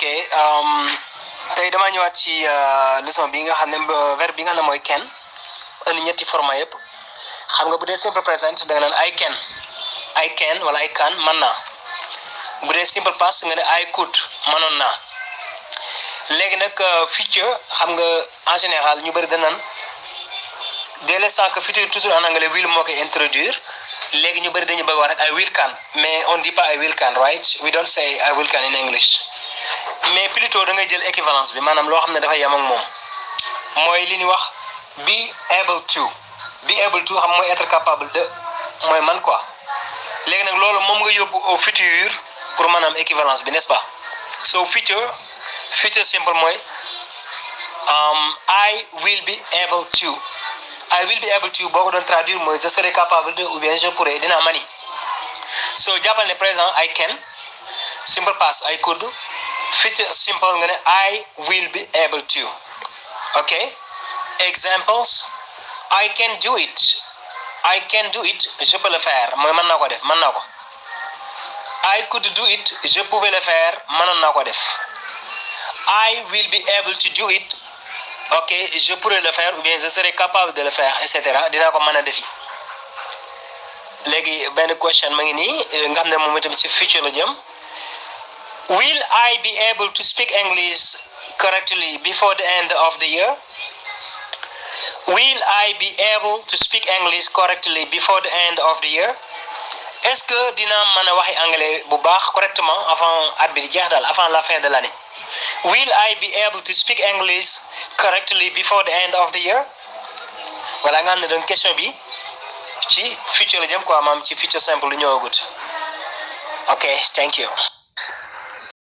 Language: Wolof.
ok tey dama ñëwaat ci leçon bi nga xam ne verbe bi nga xam ne mooy can indi ñetti format yëpp xam nga bu dee simple present da nga naan I can wala I can mën naa bu dee simple past nga ne I could mënoon naa léegi nag future xam nga en général ñu bëri danaan dès l'instant que future toujours en anglais will moo koy introduire léegi ñu bëri dañu bëgg wax rek I will can mais on dit pas I will can right we don't say I will can in English mais plutôt da ngay jël équivalence bi maanaam loo xam ne dafa yem ak moom mooy li ñuy wax be able to xam mooy être capable de mooy man quoi léegi nag loolu moom nga yóbbu au futur pour maanaam équivalence bi n'est-ce pas so future simple mooy I will be able to boo ko doon traduire mooy je serai capable de ou bien je pourrai dinaa mani so jàppal ne présent I can simple past I could future simple nga ne I will be able to ok examples I can do it je peux le faire mooy mën naa ko def mën naa ko I could do it je pouvais le faire mënoon naa ko def I will be able to do it ok je pourrais le faire ou bien je serai capable de le faire et cetera dinaa ko mën a defi léegi benn question ma ngi nii nga xam ne moom itam ci future la jëm will I be able to speak English correctly before the end of the year will I be able to speak English correctly before the end of the year est-ce que dinaa mën a waxi anglais bu baax correctement avant at bi di jeex daal avant la fin de l'année will I be able to speak English correctly before the end of the year voilà nga xam ne donc question bi ci future la jëm quoi maam ci future simple lu ñëwagut ok thank you